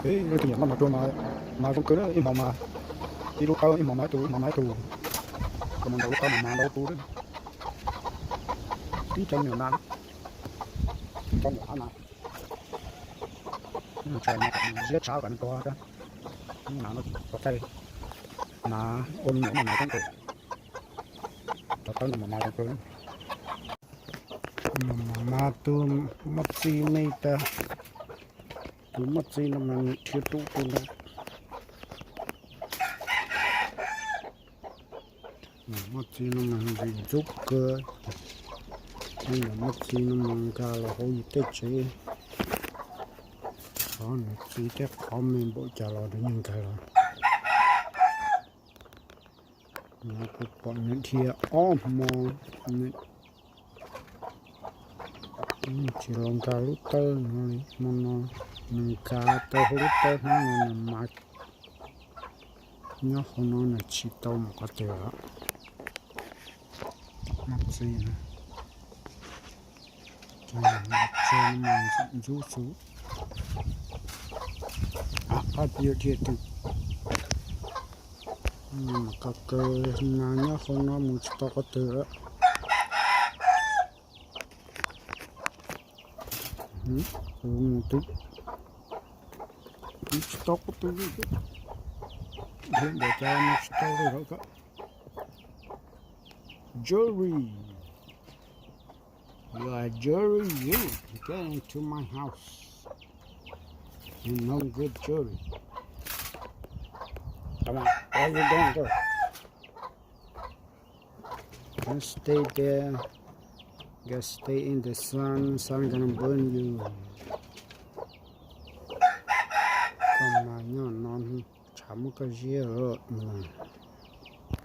Ib leej twg nyiam noj mas tuaj mas, mas zoo kawg, ib hmos mas ib lub tawb, ib hmos mas ib tug, ib hmos mas ib tug. Kuv mus ntaus lub tawb mas mas ntau tus, ib co me nyuam nas, ib co me nyuam nas. Ziab tshav kom nws tuag, nas no txog thaij, nas ua me nyuam no mas koob tes. Cov tawb no mas mas zoo kawg. Mas mas tus moj txi nej tag, tus moj txi no mas nws dhia tub tus ntag. Moj txi no mas ntxim ntxub kawg. Tej moj txi no mas nkag los hauv yus tej tsev, qhov nws txi thiab qhov me npaum cas los nws yeej nkag los. No kuv pom nws dhia ob hmo, nws tsis los nkag lub tawb no li. Hmo no nws nkag tau hauv lub tawb, hnub no nws mas nyob hauv no nws tsis tau mus qhov twg lawm. Moj txi no, ces mas tso mas ntxub xwb. Ab, qab pib dhia twg, mas kawg kawg mas nyob hauv no mus tsis tau qhov twg lawm. Mus twb, mus tsis tau qhov twg li. Dhia npaum cas mus tsis tau li lawm. Jerry, you are Jerry, you get into my house. You no good Jerry. Come on, where you going, Jerry? Just stay there. Just stay in the sun. Sun gonna burn you. Koj mas nyob no tshav muab koj ziab lawm no.